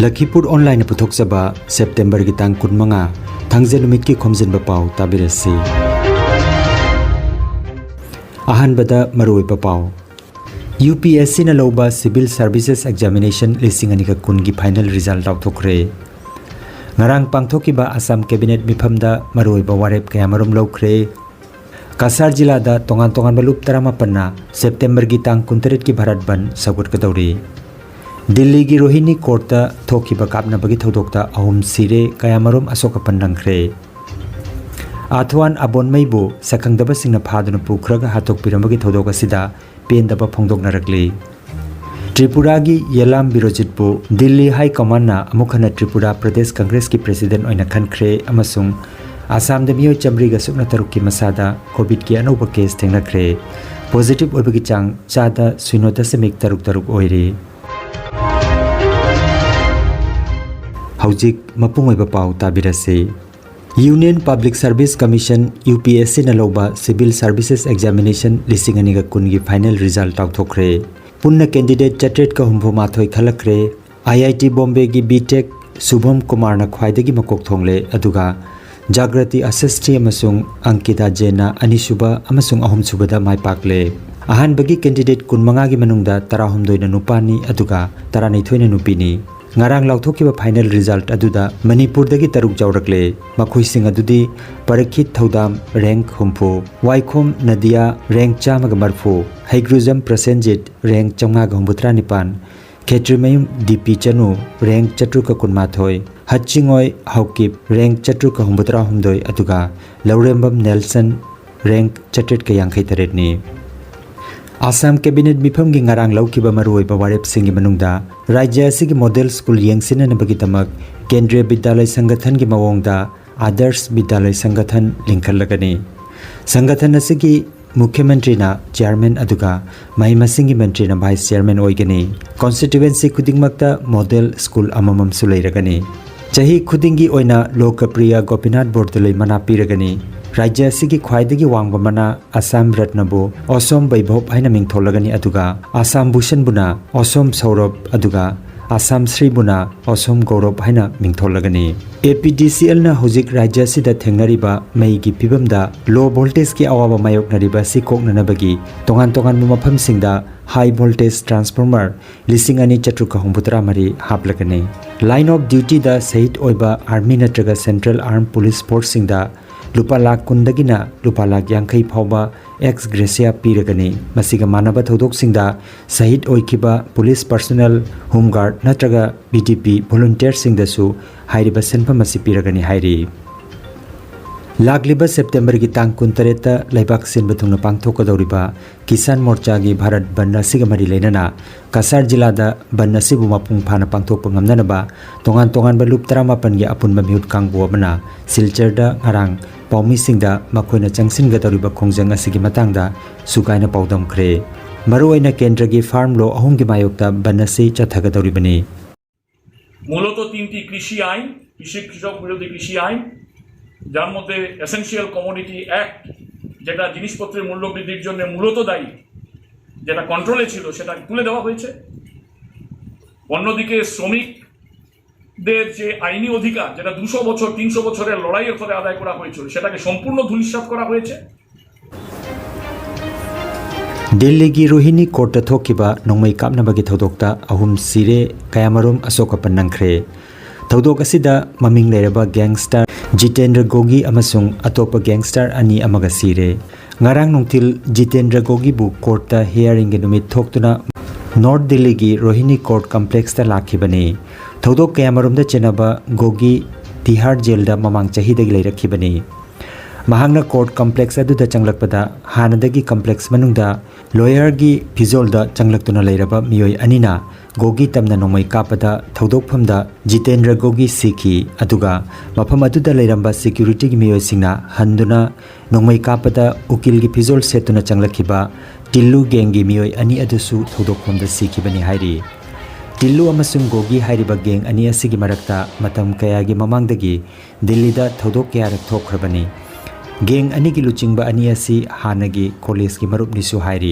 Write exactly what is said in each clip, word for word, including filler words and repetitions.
ꯂꯈꯤꯄꯨꯔ ꯑꯣꯟꯂꯥꯏꯟꯅ ꯄꯨꯊꯣꯛꯆꯕ ꯁꯦꯞꯇꯦꯝꯕꯔꯒꯤ ꯇꯥꯡ ꯀꯨꯟꯃꯉꯥ, ꯊꯥꯡꯖ ꯅꯨꯃꯤꯠꯀꯤ ꯈꯣꯝꯖꯤꯟꯕ ꯄꯥꯎ ꯇꯥꯕꯤꯔꯁꯤ꯫ ꯑꯍꯥꯟꯕꯗ ꯃꯔꯨꯑꯣꯏꯕ ꯄꯥꯎ꯫ ꯌꯨ ꯄꯤ ꯑꯦꯁ ꯁꯤꯅ ꯂꯧꯕ Civil Services Examination ꯂꯤꯁꯤꯡ ꯑꯅꯤꯒ ꯀꯨꯟꯒꯤ final result ꯂꯥꯎꯊꯣꯛꯈ꯭ꯔꯦ꯫ ꯉꯔꯥꯡ ꯄꯥꯡꯊꯣꯛꯈꯤꯕ ꯑꯁꯥꯝ cabinet ꯃꯤꯐꯝꯗ ꯃꯔꯨꯑꯣꯏꯕ ꯋꯥꯔꯦꯞ ꯀꯌꯥꯃꯔꯨꯝ ꯂꯧꯈ꯭ꯔꯦ꯫ ꯀꯁꯥꯔ ꯖꯤꯂꯥꯗ ꯇꯣꯉꯥꯟ ꯇꯣꯉꯥꯟꯕ ꯂꯨꯞ ꯇꯔꯥꯃꯥꯄꯟꯅ ꯁꯦꯞꯇꯦꯝꯕꯔꯒꯤ ꯇꯥꯡ ꯀꯨꯟꯇꯔꯦꯠꯀꯤ ꯚꯥꯔꯠ ꯕꯟꯗ ꯁꯧꯒꯠꯀꯗꯧꯔꯤ꯫ ꯗꯤꯜꯂꯤꯒꯤ ꯔꯣꯍꯤꯅꯤ ꯀꯣꯔꯠꯇ ꯊꯣꯛꯈꯤꯕ ꯀꯥꯞꯅꯕꯒꯤ ꯊꯧꯗꯣꯛꯇ ꯑꯍꯨꯝ ꯁꯤꯔꯦ, ꯀꯌꯥꯃꯔꯨꯝ ꯑꯁꯣꯛ ꯑꯄꯟ ꯅꯪꯈ꯭ꯔꯦ꯫ ꯑꯥꯊꯋꯥꯟ ꯑꯕꯣꯟꯃꯩꯕꯨ ꯁꯛꯈꯪꯗꯕꯁꯤꯡꯅ ꯐꯥꯗꯨꯅ ꯄꯨꯈ꯭ꯔꯒ ꯍꯥꯠꯇꯣꯛꯄꯤꯔꯝꯕꯒꯤ ꯊꯧꯗꯣꯛ ꯑꯁꯤꯗ ꯄꯦꯟꯗꯕ ꯐꯣꯡꯗꯣꯛꯅꯔꯛꯂꯤ꯫ ꯇ꯭ꯔꯤꯄꯨꯔꯥꯒꯤ ꯌꯦꯂꯥꯝ ꯕꯤꯔꯣꯖꯤꯠꯄꯨ ꯗꯤꯜꯂꯤ ꯍꯥꯏ ꯀꯃꯥꯟꯅ ꯑꯃꯨꯛ ꯍꯟꯅ ꯇ꯭ꯔꯤꯄꯨꯔꯥ ꯄ꯭ꯔꯗꯦꯁ ꯀꯪꯒ꯭ꯔꯦꯁꯀꯤ president ꯑꯣꯏꯅ ꯈꯟꯈ꯭ꯔꯦ ꯑꯃꯁꯨꯡ ꯑꯁꯥꯝꯗ ꯃꯤꯑꯣꯏ ꯆꯥꯃꯔꯤꯒ ꯁꯨꯞꯅ ꯇꯔꯨꯛꯀꯤ ꯃꯁꯥꯗ ꯀꯣꯚꯤꯗꯀꯤ ꯑꯅꯧꯕ ꯀꯦꯁ ꯊꯦꯡꯅꯈ꯭ꯔꯦ꯫ ꯄꯣꯖꯤꯇꯤꯚ ꯑꯣꯏꯕꯒꯤ ꯆꯥꯡ ꯆꯥꯗ ꯁꯤꯅꯣ ꯗꯁꯃꯤꯛ ꯇꯔꯨꯛ ꯇꯔꯨꯛ ꯑꯣꯏꯔꯤ꯫ ꯍꯧꯖꯤꯛ ꯃꯄꯨꯡ ꯑꯣꯏꯕ ꯄꯥꯎ ꯇꯥꯕꯤꯔꯁꯤ꯫ Union Public Service Commission, U P S ꯁꯤꯅ ꯂꯧꯕ Civil Services Examination ꯂꯤꯁꯤꯡ ꯑꯅꯤꯒ ꯀꯨꯟꯒꯤ final result ꯂꯥꯎꯊꯣꯛꯈ꯭ꯔꯦ꯫ ꯄꯨꯟꯅ candidate ꯆꯥꯇ꯭ꯔꯦꯠꯀ ꯍꯨꯝꯐꯨ ꯃꯥꯊꯣꯏ ꯈꯜꯂꯛꯈ꯭ꯔꯦ꯫ ꯑꯥꯏ ꯑꯥꯏ ꯇꯤ ꯕꯣꯝꯕꯦꯒꯤ B Tech ꯁꯨꯚꯝ ꯀꯨꯃꯥꯔꯅ ꯈ꯭ꯋꯥꯏꯗꯒꯤ ꯃꯀꯣꯛ ꯊꯣꯡꯂꯦ, ꯑꯗꯨꯒ ꯖꯥꯒ꯭ꯔꯇꯤ ꯑꯁꯤꯁꯇꯤ ꯑꯃꯁꯨꯡ ꯑꯪꯀꯤꯇꯥ ꯖꯦꯟꯅ ꯑꯅꯤꯁꯨꯕ ꯑꯃꯁꯨꯡ ꯑꯍꯨꯝꯁꯨꯕꯗ ꯃꯥꯏ ꯄꯥꯛꯂꯦ꯫ ꯑꯍꯥꯟꯕꯒꯤ candidate ꯀꯨꯟꯃꯉꯥꯒꯤ ꯃꯅꯨꯡꯗ ꯇꯔꯥꯍꯨꯝꯗꯣꯏꯅ ꯅꯨꯄꯥꯅꯤ, ꯑꯗꯨꯒ ꯇꯔꯥꯅꯤꯊꯣꯏꯅ ꯅꯨꯄꯤꯅꯤ꯫ ꯉꯔꯥꯡ ꯂꯥꯎꯊꯣꯛꯈꯤꯕ final result ꯑꯗꯨꯗ ꯃꯅꯤꯄꯨꯔꯗꯒꯤ ꯇꯔꯨꯛ ꯌꯥꯎꯔꯛꯂꯦ꯫ ꯃꯈꯣꯏꯁꯤꯡ ꯑꯗꯨꯗꯤ ꯄꯔꯈꯤꯠ ꯊꯧꯗꯥꯝ, rank ꯍꯨꯝꯐꯨ, ꯋꯥꯏꯈꯣꯝ ꯅꯗꯤꯌꯥ, rank ꯆꯥꯝꯃꯒ ꯃꯔꯤꯐꯨ, ꯍꯩꯒ꯭ꯔꯨꯖꯝ ꯄ꯭ꯔꯁꯦꯟꯖꯤꯠ, rank ꯆꯥꯝꯃꯉꯥꯒ ꯍꯨꯝꯐꯨꯇꯔꯥ ꯅꯤꯄꯥꯟ, ꯈꯦꯇ꯭ꯔꯤꯃꯌꯨꯝ ꯗꯤ ꯄꯤ ꯆꯅꯨ, rank ꯆꯥꯇ꯭ꯔꯨꯛꯀ ꯀꯨꯟꯃꯥꯊꯣꯏ, ꯍꯠꯆꯤꯡꯑꯣꯏ ꯍꯧꯀꯤꯞ, rank ꯆꯥꯇ꯭ꯔꯨꯛꯀ ꯍꯨꯝꯐꯨꯇꯔꯥꯍꯨꯝꯗꯣꯏ, ꯑꯗꯨꯒ ꯂꯧꯔꯦꯝꯕꯝ ꯅꯦꯜꯁꯟ, rank ꯆꯥꯇ꯭ꯔꯦꯠꯀ ꯌꯥꯡꯈꯩ ꯇꯔꯦꯠꯅꯤ꯫ ꯑꯁꯥꯝ cabinet ꯃꯤꯐꯝꯒꯤ ꯉꯔꯥꯡ ꯂꯧꯈꯤꯕ ꯃꯔꯨꯑꯣꯏꯕ ꯋꯥꯔꯦꯞꯁꯤꯡꯒꯤ ꯃꯅꯨꯡꯗ ꯔꯥꯖ꯭ꯌ ꯑꯁꯤꯒꯤ model school ꯌꯦꯡꯁꯤꯟꯅꯅꯕꯒꯤꯗꯃꯛ ꯀꯦꯟꯗ꯭ꯔꯤꯌ ꯕꯤꯗ꯭ꯌꯥꯂꯌ ꯁꯪꯒꯊꯟꯒꯤ ꯃꯑꯣꯡꯗ ꯑꯥꯗꯔꯁ ꯕꯤꯗ꯭ꯌꯥꯂꯌ ꯁꯪꯒꯊꯟ ꯂꯤꯡꯈꯠꯂꯒꯅꯤ꯫ ꯁꯪꯒꯊꯟ ꯑꯁꯤꯒꯤ ꯃꯨꯈ꯭ꯌ ꯃꯟꯇ꯭ꯔꯤꯅ chairman ꯑꯗꯨꯒ ꯃꯍꯩ ꯃꯁꯤꯡꯒꯤ ꯃꯟꯇ꯭ꯔꯤꯅ vice chairman ꯑꯣꯏꯒꯅꯤ꯫ Constituency ꯈꯨꯗꯤꯡꯃꯛꯇ model school ꯑꯃꯃꯝꯁꯨ ꯂꯩꯔꯒꯅꯤ꯫ ꯆꯍꯤ ꯈꯨꯗꯤꯡꯒꯤ ꯑꯣꯏꯅ ꯂꯣꯀꯄ꯭ꯔꯤꯌ ꯒꯣꯄꯤꯅꯥꯊ ꯕꯣꯔꯗꯣꯂꯩ ꯃꯅꯥ ꯄꯤꯔꯒꯅꯤ꯫ ꯔꯥꯖ꯭ꯌ ꯑꯁꯤꯒꯤ ꯈ꯭ꯋꯥꯏꯗꯒꯤ ꯋꯥꯡꯕ ꯃꯅꯥ ꯑꯁꯥꯝ ꯔꯠꯅꯕꯨ ꯑꯁꯣꯝ ꯕꯩꯚꯕ ꯍꯥꯏꯅ ꯃꯤꯡꯊꯣꯜꯂꯒꯅꯤ, ꯑꯗꯨꯒ ꯑꯁꯥꯝ ꯚꯨꯁꯟꯕꯨꯅ ꯑꯁꯣꯝ ꯁꯧꯔꯚ ꯑꯗꯨꯒ ꯑꯁꯥꯝ ꯁ꯭ꯔꯤꯕꯨꯅ ꯑꯁꯣꯝ ꯒꯧꯔꯕ ꯍꯥꯏꯅ ꯃꯤꯡꯊꯣꯜꯂꯒꯅꯤ꯫ ꯑꯦ ꯄꯤ ꯗꯤ ꯁꯤ ꯑꯦꯜꯅ ꯍꯧꯖꯤꯛ ꯔꯥꯖ꯭ꯌ ꯑꯁꯤꯗ ꯊꯦꯡꯅꯔꯤꯕ ꯃꯩꯒꯤ ꯐꯤꯕꯝꯗ low voltageꯀꯤ ꯑꯋꯥꯕ ꯃꯥꯌꯣꯛꯅꯔꯤꯕ ꯑꯁꯤ ꯀꯣꯛꯅꯅꯕꯒꯤ ꯇꯣꯉꯥꯟ ꯇꯣꯉꯥꯟꯕ ꯃꯐꯝꯁꯤꯡꯗ high voltage transformer ꯂꯤꯁꯤꯡ ꯑꯅꯤ ꯆꯥꯇ꯭ꯔꯨꯛꯀ ꯍꯨꯝꯐꯨꯇꯔꯥ ꯃꯔꯤ ꯍꯥꯞꯂꯒꯅꯤ꯫ Line of dutyꯗ ꯁꯍꯤꯗ ꯑꯣꯏꯕ army ꯅꯠꯇ꯭ꯔꯒ Central Armed Police Forceꯁꯤꯡꯗ ꯂꯨꯄꯥ ꯂꯥꯈ ꯀꯨꯟꯗꯒꯤꯅ ꯂꯨꯄꯥ ꯂꯥꯈ ꯌꯥꯡꯈꯩ ꯐꯥꯎꯕ ex gratia ꯄꯤꯔꯒꯅꯤ꯫ ꯃꯁꯤꯒ ꯃꯥꯟꯅꯕ ꯊꯧꯗꯣꯛꯁꯤꯡꯗ ꯁꯍꯤꯗ ꯑꯣꯏꯈꯤꯕ police personnel, home guard ꯅꯠꯇ꯭ꯔꯒ ꯚꯤ ꯗꯤ ꯄꯤ volunteerꯁꯤꯡꯗꯁꯨ ꯍꯥꯏꯔꯤꯕ ꯁꯦꯟꯐꯝ ꯑꯁꯤ ꯄꯤꯔꯒꯅꯤ ꯍꯥꯏꯔꯤ꯫ ꯂꯥꯛꯂꯤꯕ ꯁꯦꯞꯇꯦꯝꯕꯔꯒꯤ ꯇꯥꯡ ꯀꯨꯟꯇꯔꯦꯠꯇ ꯂꯩꯕꯥꯛ ꯁꯤꯟꯕ ꯊꯨꯡꯅ ꯄꯥꯡꯊꯣꯛꯀꯗꯧꯔꯤꯕ ꯀꯤꯁꯥꯟ ꯃꯣꯔꯆꯥꯒꯤ ꯚꯥꯔꯠ ꯕꯟꯗ ꯑꯁꯤꯒ ꯃꯔꯤ ꯂꯩꯅꯅ ꯀꯁꯥꯔ ꯖꯤꯂꯥꯗ ꯕꯟꯗ ꯑꯁꯤꯕꯨ ꯃꯄꯨꯡ ꯐꯥꯅ ꯄꯥꯡꯊꯣꯛꯄ ꯉꯝꯅꯅꯕ ꯇꯣꯉꯥꯟ ꯇꯣꯉꯥꯟꯕ ꯂꯨꯞ ꯇꯔꯥꯃꯥꯄꯟꯒꯤ ꯑꯄꯨꯟꯕ ꯃꯤꯍꯨꯠ ꯀꯥꯡꯕꯨ ꯑꯃꯅ ꯁꯤꯜꯆꯔꯗ ꯉꯔꯥꯡ ꯄꯥꯎꯃꯤꯁꯤꯡꯗ ꯃꯈꯣꯏꯅ ꯆꯪꯁꯤꯟꯒꯗꯧꯔꯤꯕ ꯈꯣꯡꯖꯪ ꯑꯁꯤꯒꯤ ꯃꯇꯥꯡꯗ ꯁꯨꯒꯥꯏꯅ ꯄꯥꯎꯗꯝꯈ꯭ꯔꯦ꯫ ꯃꯔꯨꯑꯣꯏꯅ ꯀꯦꯟꯗ꯭ꯔꯒꯤ farm law ꯑꯍꯨꯝꯒꯤ ꯃꯥꯌꯣꯛꯇ ꯕꯟꯗ ꯑꯁꯤ ꯆꯠꯊꯒꯗꯧꯔꯤꯕꯅꯤ꯫ মূলত তিনটি কৃষি আইন, কৃষি কৃষক বিরোধী কৃষি আইন, যার মধ্যে এসেনশিয়াল কমোডিটি অ্যাক্ট, যেটা জিনিসপত্রের মূল্য বৃদ্ধির জন্য মূলত দায়ী, যেটা কন্ট্রোলে ছিল, সেটা তুলে দেওয়া হয়েছে। অন্যদিকে শ্রমিকদের যে আইনি অধিকার, যেটা দুশো বছর, তিনশো বছরের লড়াইয়ের ফলে আদায় করা হয়েছিল, সেটাকে সম্পূর্ণ ধূলিসাৎ করা হয়েছে। ꯗꯤꯜꯂꯤꯒꯤ ꯔꯣꯍꯤꯅꯤ ꯀꯣꯔꯠꯇ ꯊꯣꯛꯈꯤꯕ ꯅꯣꯡꯃꯩ ꯀꯥꯞꯅꯕꯒꯤ ꯊꯧꯗꯣꯛꯇ ꯑꯍꯨꯝ ꯁꯤꯔꯦ, ꯀꯌꯥꯃꯔꯨꯝ ꯑꯁꯣꯛ ꯑꯄꯟ ꯅꯪꯈ꯭ꯔꯦ꯫ ꯊꯧꯗꯣꯛ ꯑꯁꯤꯗ ꯃꯃꯤꯡ ꯂꯩꯔꯕ gangster ꯖꯤꯇꯦꯟꯗ꯭ꯔ ꯒꯣꯒꯤ ꯑꯃꯁꯨꯡ ꯑꯇꯣꯞꯄ gangster ꯑꯅꯤ ꯑꯃꯒ ꯁꯤꯔꯦ꯫ ꯉꯔꯥꯡ ꯅꯨꯡꯊꯤꯜ ꯖꯤꯇꯦꯟꯗ꯭ꯔ ꯒꯣꯒꯤꯕꯨ ꯀꯣꯔꯠꯇ hearingꯒꯤ ꯅꯨꯃꯤꯠ ꯊꯣꯛꯇꯨꯅ ꯅꯣꯔꯠ ꯗꯤꯜꯂꯤꯒꯤ ꯔꯣꯍꯤꯅꯤ ꯀꯣꯔꯠ ꯀꯝꯄ꯭ꯂꯦꯛꯁꯇ ꯂꯥꯛꯈꯤꯕꯅꯤ꯫ ꯊꯧꯗꯣꯛ ꯀꯌꯥꯃꯔꯨꯝꯗ ꯆꯦꯟꯅꯕ ꯒꯣꯒꯤ ꯇꯤꯍꯥꯔ ꯖꯦꯜꯗ ꯃꯃꯥꯡ ꯆꯍꯤꯗꯒꯤ ꯂꯩꯔꯛꯈꯤꯕꯅꯤ꯫ ꯃꯍꯥꯛꯅ ꯀꯣꯔꯠ ꯀꯝꯄ꯭ꯂꯦꯛꯁ ꯑꯗꯨꯗ ꯆꯪꯂꯛꯄꯗ ꯍꯥꯟꯅꯗꯒꯤ ꯀꯝꯄ꯭ꯂꯦꯛꯁ ꯃꯅꯨꯡꯗ ꯂꯣꯌꯔꯒꯤ ꯐꯤꯖꯣꯜꯗ ꯆꯪꯂꯛꯇꯨꯅ ꯂꯩꯔꯕ ꯃꯤꯑꯣꯏ ꯑꯅꯤꯅ ꯒꯣꯒꯤ ꯇꯝꯅ ꯅꯣꯡꯃꯩ ꯀꯥꯞꯄꯗ ꯊꯧꯗꯣꯛꯐꯝꯗ ꯖꯤꯇꯦꯟꯗ꯭ꯔ ꯒꯣꯒꯤ ꯁꯤꯈꯤ꯫ ꯑꯗꯨꯒ ꯃꯐꯝ ꯑꯗꯨꯗ ꯂꯩꯔꯝꯕ ꯁꯦꯀ꯭ꯌꯨꯔꯤꯇꯤꯒꯤ ꯃꯤꯑꯣꯏꯁꯤꯡꯅ ꯍꯟꯗꯨꯅ ꯅꯣꯡꯃꯩ ꯀꯥꯞꯄꯗ ꯎꯀꯤꯜꯒꯤ ꯐꯤꯖꯣꯜ ꯁꯦꯠꯇꯨꯅ ꯆꯪꯂꯛꯈꯤꯕ ꯇꯤꯜꯂꯨ ꯒꯦꯡꯒꯤ ꯃꯤꯑꯣꯏ ꯑꯅꯤ ꯑꯗꯨꯁꯨ ꯊꯧꯗꯣꯛꯐꯝꯗ ꯁꯤꯈꯤꯕꯅꯤ ꯍꯥꯏꯔꯤ꯫ ꯇꯤꯜꯂꯨ ꯑꯃꯁꯨꯡ ꯒꯣꯒꯤ ꯍꯥꯏꯔꯤꯕ ꯒꯦꯡ ꯑꯅꯤ ꯑꯁꯤꯒꯤ ꯃꯔꯛꯇ ꯃꯇꯝ ꯀꯌꯥꯒꯤ ꯃꯃꯥꯡꯗꯒꯤ ꯗꯤꯜꯂꯤꯗ ꯊꯧꯗꯣꯛ ꯀꯌꯥꯔꯛ ꯊꯣꯛꯈ꯭ꯔꯕꯅꯤ꯫ ꯒꯦꯡ ꯑꯅꯤꯒꯤ ꯂꯨꯆꯤꯡꯕ ꯑꯅꯤ ꯑꯁꯤ ꯍꯥꯟꯅꯒꯤ ꯀꯣꯂꯦꯖꯀꯤ ꯃꯔꯨꯞꯅꯤꯁꯨ ꯍꯥꯏꯔꯤ꯫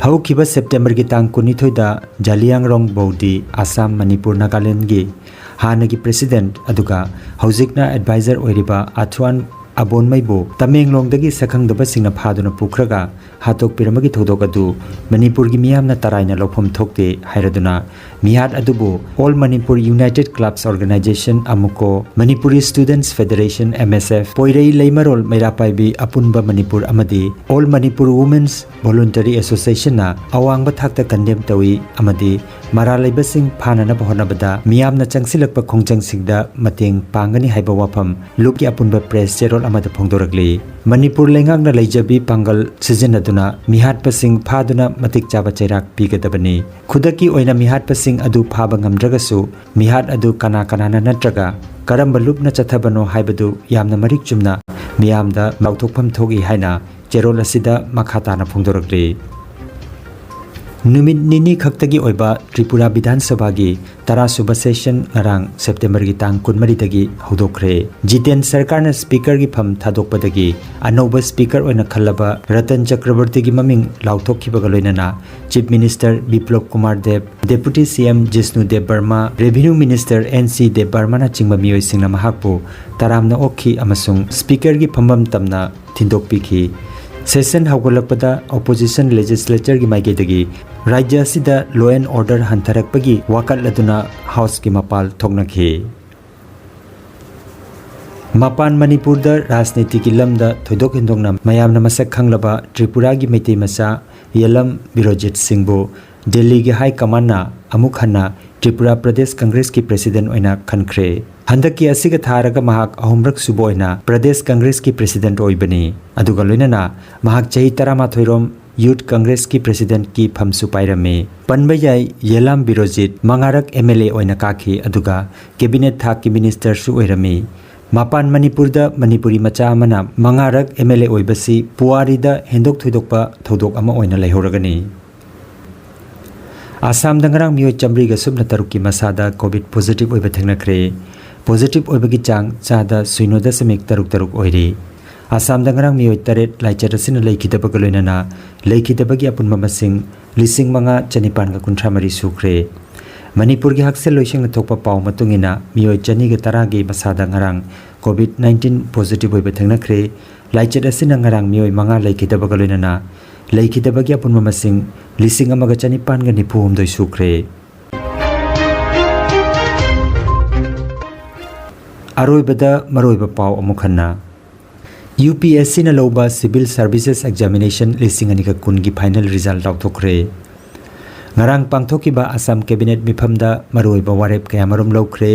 ꯍꯧꯈꯤꯕ ꯁꯦꯞꯇꯦꯝꯕꯔꯒꯤ ꯇꯥꯡ ꯀꯨꯟꯅꯤꯊꯣꯏꯗ ꯖꯥꯂꯤꯌꯥꯡꯔꯣꯡ ꯕꯧꯗꯤ, ꯑꯁꯥꯝ, ꯃꯅꯤꯄꯨꯔ, ꯅꯥꯒꯥꯂꯦꯟꯗꯒꯤ ꯍꯥꯟꯅꯒꯤ ꯄ꯭ꯔꯦꯁꯤꯗꯦꯟꯠ ꯑꯗꯨꯒ ꯍꯧꯖꯤꯛꯅ ꯑꯦꯗꯚꯥꯏꯖꯔ ꯑꯣꯏꯔꯤꯕ ꯑꯊ꯭ꯋꯥꯟ ꯑꯕꯣꯟꯃꯩꯕꯨ ꯇꯃꯦꯡꯂꯣꯡꯗꯒꯤ ꯁꯛꯈꯪꯗꯕꯁꯤꯡꯅ ꯐꯥꯗꯨꯅ ꯄꯨꯈ꯭ꯔꯒ ꯍꯥꯠꯇꯣꯛꯄꯤꯔꯝꯕꯒꯤ ꯊꯧꯗꯣꯛ ꯑꯗꯨ ꯃꯅꯤꯄꯨꯔꯒꯤ ꯃꯤꯌꯥꯝꯅ ꯇꯔꯥꯏꯅ ꯂꯧꯐꯝ ꯊꯣꯛꯇꯦ ꯍꯥꯏꯔꯗꯨꯅ, ꯃꯤꯍꯥꯠ ꯑꯗꯨꯕꯨ All Manipur United Clubs Organization, ꯑꯃꯨꯀꯣ, Manipuri Students Federation, M S F, ꯄꯣꯏꯔꯩ ꯂꯩꯃꯔꯣꯜ ꯃꯩꯔꯥ ꯄꯥꯏꯕꯤ ꯑꯄꯨꯟꯕ ꯃꯅꯤꯄꯨꯔ ꯑꯃꯗꯤ All Manipur Women's Voluntary Associationꯅ ꯑꯋꯥꯡꯕ ꯊꯥꯛꯇ ꯀꯟꯗꯦꯝ ꯇꯧꯏ ꯑꯃꯗꯤ ꯃꯔꯥꯜ ꯂꯩꯕꯁꯤꯡ ꯐꯥꯅꯅꯕ ꯍꯣꯠꯅꯕꯗ ꯃꯤꯌꯥꯝꯅ ꯆꯪꯁꯤꯜꯂꯛꯄ ꯈꯣꯡꯖꯪꯁꯤꯡꯗ ꯃꯇꯦꯡ ꯄꯥꯡꯒꯅꯤ ꯍꯥꯏꯕ ꯋꯥꯐꯝ ꯂꯨꯞꯀꯤ ꯑꯄꯨꯟꯕ ꯄ꯭ꯔꯦꯁ ꯆꯦꯔꯣꯜ ꯑꯃꯗ ꯐꯣꯡꯗꯣꯔꯛꯂꯤ꯫ ꯃꯅꯤꯄꯨꯔ ꯂꯩꯉꯥꯛꯅ ꯂꯩꯖꯕꯤ ꯄꯥꯡꯒꯜ ꯁꯤꯖꯤꯟꯅꯗꯨꯅ ꯃꯤꯍꯥꯠꯄꯁꯤꯡ ꯐꯥꯗꯨꯅ ꯃꯇꯤꯛ ꯆꯥꯕ ꯆꯩꯔꯥꯛ ꯄꯤꯒꯗꯕꯅꯤ꯫ ꯈꯨꯗꯛꯀꯤ ꯑꯣꯏꯅ ꯃꯤꯍꯥꯠꯄꯁꯤꯡ ꯑꯗꯨ ꯐꯥꯕ ꯉꯝꯗ꯭ꯔꯒꯁꯨ, ꯃꯤꯍꯥꯠ ꯑꯗꯨ ꯀꯅꯥ ꯀꯅꯥꯅ ꯅꯠꯇ꯭ꯔꯒ ꯀꯔꯝꯕ ꯂꯨꯞꯅ ꯆꯠꯊꯕꯅꯣ ꯍꯥꯏꯕꯗꯨ ꯌꯥꯝꯅ ꯃꯔꯤꯛ ꯆꯨꯝꯅ ꯃꯤꯌꯥꯝꯗ ꯂꯥꯎꯊꯣꯛꯐꯝ ꯊꯣꯛꯏ ꯍꯥꯏꯅ ꯆꯦꯔꯣꯜ ꯑꯁꯤꯗ ꯃꯈꯥ ꯇꯥꯅ ꯐꯣꯡꯗꯣꯔꯛꯂꯤ꯫ ꯅꯨꯃꯤꯠ ꯅꯤꯅꯤ ꯈꯛꯇꯒꯤ ꯑꯣꯏꯕ ꯇ꯭ꯔꯤꯄꯨꯔꯥ ꯕꯤꯙꯥꯟ ꯁꯚꯥꯒꯤ ꯇꯔꯥꯁꯨꯕ ꯁꯦꯁꯟ ꯉꯔꯥꯡ ꯁꯦꯞꯇꯦꯝꯕꯔꯒꯤ ꯇꯥꯡ ꯀꯨꯟꯃꯔꯤꯗꯒꯤ ꯍꯧꯗꯣꯛꯈ꯭ꯔꯦ꯫ ꯖꯤꯇꯦꯟ ꯁꯔꯀꯥꯔꯅ ꯁ꯭ꯄꯤꯀꯔꯒꯤ ꯐꯝ ꯊꯥꯗꯣꯛꯄꯗꯒꯤ ꯑꯅꯧꯕ ꯁ꯭ꯄꯤꯀꯔ ꯑꯣꯏꯅ ꯈꯜꯂꯕ ꯔꯇꯟ ꯆꯀ꯭ꯔꯕꯔꯇꯤꯒꯤ ꯃꯃꯤꯡ ꯂꯥꯎꯊꯣꯛꯈꯤꯕꯒ ꯂꯣꯏꯅꯅ ꯆꯤꯐ ꯃꯤꯅꯤꯁꯇꯔ ꯕꯤꯄ꯭ꯂꯕ ꯀꯨꯃꯥꯔ ꯗꯦꯕ, ꯗꯦꯄꯨꯇꯤ ꯁꯤ ꯑꯦꯝ ꯖꯤꯁꯅꯨ ꯗꯦꯕ ꯕꯔꯃꯥ, ꯔꯦꯚꯤꯅ꯭ꯌꯨ ꯃꯤꯅꯤꯁꯇꯔ ꯑꯦꯟ ꯁꯤ ꯗꯦꯕ ꯕꯔꯃꯥꯅꯆꯤꯡꯕ ꯃꯤꯑꯣꯏꯁꯤꯡꯅ ꯃꯍꯥꯛꯄꯨ ꯇꯔꯥꯝꯅ ꯑꯣꯛꯈꯤ ꯑꯃꯁꯨꯡ ꯁ꯭ꯄꯤꯀꯔꯒꯤ ꯐꯝꯐꯝ ꯇꯝꯅ ꯊꯤꯟꯗꯣꯛꯄꯤꯈꯤ꯫ ꯁꯦꯁꯟ ꯍꯧꯒꯠꯂꯛꯄꯗ ꯑꯣꯄꯣꯖꯤꯁꯟ ꯂꯦꯖꯤꯁꯂꯦꯆꯔꯒꯤ ꯃꯥꯏꯀꯩꯗꯒꯤ ꯔꯥꯖ꯭ꯌ ꯑꯁꯤꯗ law and order ꯍꯟꯊꯔꯛꯄꯒꯤ ꯋꯥꯀꯠꯂꯗꯨꯅ ꯍꯥꯎꯁꯀꯤ ꯃꯄꯥꯜ ꯊꯣꯛꯅꯈꯤ꯫ ꯃꯄꯥꯟ ꯃꯅꯤꯄꯨꯔꯗ ꯔꯥꯖꯅꯤꯇꯤꯒꯤ ꯂꯝꯗ ꯊꯣꯏꯗꯣꯛ ꯍꯦꯟꯗꯣꯛꯅ ꯃꯌꯥꯝꯅ ꯃꯁꯛ ꯈꯪꯂꯕ ꯇ꯭ꯔꯤꯄꯨꯔꯥꯒꯤ ꯃꯩꯇꯩ ꯃꯆꯥ ꯌꯦꯂꯝ ꯕꯤꯔꯣꯖꯤꯠ ꯁꯤꯡꯕꯨ ꯗꯦꯜꯂꯤꯒꯤ ꯍꯥꯏ ꯀꯃꯥꯟꯅ ꯑꯃꯨꯛ ꯍꯟꯅ ꯇ꯭ꯔꯤꯄꯨꯔꯥ ꯄ꯭ꯔꯗꯦꯁ ꯀꯪꯒ꯭ꯔꯦꯁꯀꯤ ꯄ꯭ꯔꯦꯁꯤꯗꯦꯟꯠ ꯑꯣꯏꯅ ꯈꯟꯈ꯭ꯔꯦ꯫ ꯍꯟꯗꯛꯀꯤ ꯑꯁꯤꯒ ꯊꯥꯔꯒ ꯃꯍꯥꯛ ꯑꯍꯨꯝꯔꯛ ꯁꯨꯕ ꯑꯣꯏꯅ ꯄ꯭ꯔꯗꯦꯁ ꯀꯪꯒ꯭ꯔꯦꯁꯀꯤ ꯄ꯭ꯔꯦꯁꯤꯗꯦꯟꯠ ꯑꯣꯏꯕꯅꯤ꯫ ꯑꯗꯨꯒ ꯂꯣꯏꯅꯅ ꯃꯍꯥꯛ ꯆꯍꯤ ꯇꯔꯥꯃꯥꯊꯣꯏ ꯔꯣꯝ ꯌꯨꯊ ꯀꯪꯒ꯭ꯔꯦꯁꯀꯤ ꯄ꯭ꯔꯦꯁꯤꯗꯦꯟꯠꯀꯤ ꯐꯝꯁꯨ ꯄꯥꯏꯔꯝꯃꯤ꯫ ꯄꯟꯕ ꯌꯥꯏ, ꯌꯦꯂꯥꯝ ꯕꯤꯔꯣꯖꯤꯠ ꯃꯉꯥꯔꯛ ꯑꯦꯝ ꯑꯦꯜ ꯑꯦ ꯑꯣꯏꯅ ꯀꯥꯈꯤ, ꯑꯗꯨꯒ ꯀꯦꯕꯤꯅꯦꯠ ꯊꯥꯛꯀꯤ ꯃꯤꯅꯤꯁꯇꯔꯁꯨ ꯑꯣꯏꯔꯝꯃꯤ꯫ ꯃꯄꯥꯟ ꯃꯅꯤꯄꯨꯔꯗ ꯃꯅꯤꯄꯨꯔꯤ ꯃꯆꯥ ꯑꯃꯅ ꯃꯉꯥꯔꯛ ꯑꯦꯝ ꯑꯦꯜ ꯑꯦ ꯑꯣꯏꯕꯁꯤ ꯄꯨꯋꯥꯔꯤꯗ ꯍꯦꯟꯗꯣꯛ ꯊꯣꯏꯗꯣꯛꯄ ꯊꯧꯗꯣꯛ ꯑꯃ ꯑꯣꯏꯅ ꯂꯩꯍꯧꯔꯒꯅꯤ꯫ ꯑꯁꯥꯝꯗ ꯉꯔꯥꯡ ꯃꯤꯑꯣꯏ ꯆꯥꯃꯔꯤꯒ ꯁꯨꯞꯅ ꯇꯔꯨꯛꯀꯤ ꯃꯁꯥꯗ ꯀꯣꯚꯤꯗ ꯄꯣꯖꯤꯇꯤꯚ ꯑꯣꯏꯕ ꯊꯦꯡꯅꯈ꯭ꯔꯦ꯫ ꯄꯣꯖꯤꯇꯤꯚ ꯑꯣꯏꯕꯒꯤ ꯆꯥꯡ ꯆꯥꯗ ꯁꯤꯅꯣ ꯗꯁꯃꯤꯛ ꯇꯔꯨꯛ ꯇꯔꯨꯛ ꯑꯣꯏꯔꯤ꯫ ꯑꯁꯥꯝꯗ ꯉꯔꯥꯡ ꯃꯤꯑꯣꯏ ꯇꯔꯦꯠ ꯂꯥꯏꯆꯠ ꯑꯁꯤꯅ ꯂꯩꯈꯤꯗꯕꯒ ꯂꯣꯏꯅꯅ ꯂꯩꯈꯤꯗꯕꯒꯤ ꯑꯄꯨꯟꯕ ꯃꯁꯤꯡ ꯂꯤꯁꯤꯡ ꯃꯉꯥ ꯆꯅꯤꯄꯥꯟꯒ ꯀꯨꯟꯊ꯭ꯔꯥ ꯃꯔꯤ ꯁꯨꯈ꯭ꯔꯦ꯫ ꯃꯅꯤꯄꯨꯔꯒꯤ ꯍꯛꯁꯦꯜ ꯂꯣꯏꯁꯪꯅ ꯊꯣꯛꯄ ꯄꯥꯎ ꯃꯇꯨꯡ ꯏꯟꯅ ꯃꯤꯑꯣꯏ ꯆꯅꯤꯒ ꯇꯔꯥꯒꯤ ꯃꯁꯥꯗ ꯉꯔꯥꯡ COVID nineteen positive ꯑꯣꯏꯕ ꯊꯦꯡꯅꯈ꯭ꯔꯦ꯫ ꯂꯥꯏꯆꯠ ꯑꯁꯤꯅ ꯉꯔꯥꯡ ꯃꯤꯑꯣꯏ ꯃꯉꯥ ꯂꯩꯈꯤꯗꯕꯒ ꯂꯣꯏꯅꯅ ꯂꯩꯈꯤꯗꯕꯒꯤ ꯑꯄꯨꯟꯕ ꯃꯁꯤꯡ ꯂꯤꯁꯤꯡ ꯑꯃꯒ ꯆꯅꯤꯄꯥꯟꯒ ꯅꯤꯐꯨ ꯍꯨꯝꯗꯣꯏ ꯁꯨꯈ꯭ꯔꯦ꯫ ꯑꯔꯣꯏꯕꯗ ꯃꯔꯨꯑꯣꯏꯕ ꯄꯥꯎ ꯑꯃꯨꯛ ꯍꯟꯅ꯫ UPSCꯅ ꯂꯧꯕ Civil Services Examination ꯂꯤꯁꯤꯡ ꯑꯅꯤꯒ ꯀꯨꯟꯒꯤ final result ꯂꯥꯎꯊꯣꯛꯈ꯭ꯔꯦ꯫ ꯉꯔꯥꯡ ꯄꯥꯡꯊꯣꯛꯈꯤꯕ ꯑꯁꯥꯝ cabinet ꯃꯤꯐꯝꯗ ꯃꯔꯨꯑꯣꯏꯕ ꯋꯥꯔꯦꯞ ꯀꯌꯥꯃꯔꯨꯝ ꯂꯧꯈ꯭ꯔꯦ꯫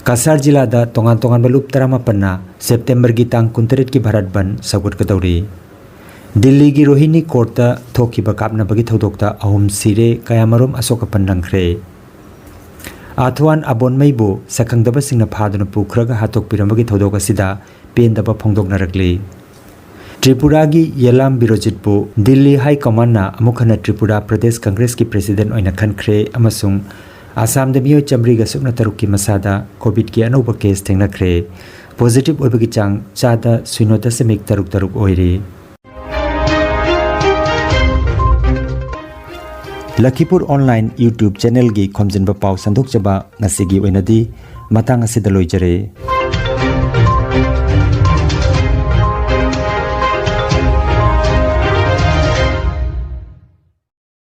ꯀꯁꯥꯔ ꯖꯤꯂꯥꯗ ꯇꯣꯉꯥꯟ ꯇꯣꯉꯥꯟꯕ ꯂꯨꯞ ꯇꯔꯥꯃꯥꯄꯟꯅ ꯁꯦꯞꯇꯦꯝꯕꯔꯒꯤ ꯇꯥꯡ ꯀꯨꯟꯇꯔꯦꯠꯀꯤ ꯚꯥꯔꯠ ꯕꯟꯗ ꯁꯧꯒꯠꯀꯗꯧꯔꯤ꯫ ꯗꯤꯜꯂꯤꯒꯤ ꯔꯣꯍꯤꯅꯤ courtꯇ ꯊꯣꯛꯈꯤꯕ ꯀꯥꯞꯅꯕꯒꯤ ꯊꯧꯗꯣꯛꯇ ꯑꯍꯨꯝ ꯁꯤꯔꯦ, ꯀꯌꯥꯃꯔꯨꯝ ꯑꯁꯣꯛ ꯑꯄꯟ ꯅꯪꯈ꯭ꯔꯦ꯫ ꯑꯥꯊ꯭ꯋꯥꯟ ꯑꯕꯣꯟꯃꯩꯕꯨ ꯁꯛꯈꯪꯗꯕꯁꯤꯡꯅ ꯐꯥꯗꯨꯅ ꯄꯨꯈ꯭ꯔꯒ ꯍꯥꯠꯇꯣꯛꯄꯤꯔꯝꯕꯒꯤ ꯊꯧꯗꯣꯛ ꯑꯁꯤꯗ ꯄꯦꯟꯗꯕ ꯐꯣꯡꯗꯣꯛꯅꯔꯛꯂꯤ꯫ ꯇ꯭ꯔꯤꯄꯨꯔꯥꯒꯤ ꯌꯦꯂꯥꯝ ꯕꯤꯔꯣꯖꯤꯠꯄꯨ ꯗꯤꯜꯂꯤ High Commandꯅ ꯑꯃꯨꯛ ꯍꯟꯅ ꯇ꯭ꯔꯤꯄꯨꯔꯥ ꯄ꯭ꯔꯗꯦꯁ ꯀꯪꯒ꯭ꯔꯦꯁꯀꯤ president ꯑꯣꯏꯅ ꯈꯟꯈ꯭ꯔꯦ ꯑꯃꯁꯨꯡ ꯑꯁꯥꯝꯗ ꯃꯤꯑꯣꯏ ꯆꯥꯃꯔꯤꯒ ꯁꯨꯞꯅ ꯇꯔꯨꯛꯀꯤ ꯃꯁꯥꯗ COVIDꯀꯤ ꯑꯅꯧꯕ case ꯊꯦꯡꯅꯈ꯭ꯔꯦ꯫ Positive ꯑꯣꯏꯕꯒꯤ ꯆꯥꯡ ꯆꯥꯗ ꯁꯤꯅꯣ ꯗꯁꯃꯤꯛ ꯇꯔꯨꯛ ꯇꯔꯨꯛ ꯑꯣꯏꯔꯤ꯫ ꯂꯈꯤꯄꯨꯔ Online YouTube channelꯒꯤ ꯈꯣꯝꯖꯤꯟꯕ ꯄꯥꯎ ꯁꯟꯗꯣꯛꯆꯕ ꯉꯁꯤꯒꯤ ꯑꯣꯏꯅꯗꯤ ꯃꯇꯥꯡ ꯑꯁꯤꯗ ꯂꯣꯏꯖꯔꯦ꯫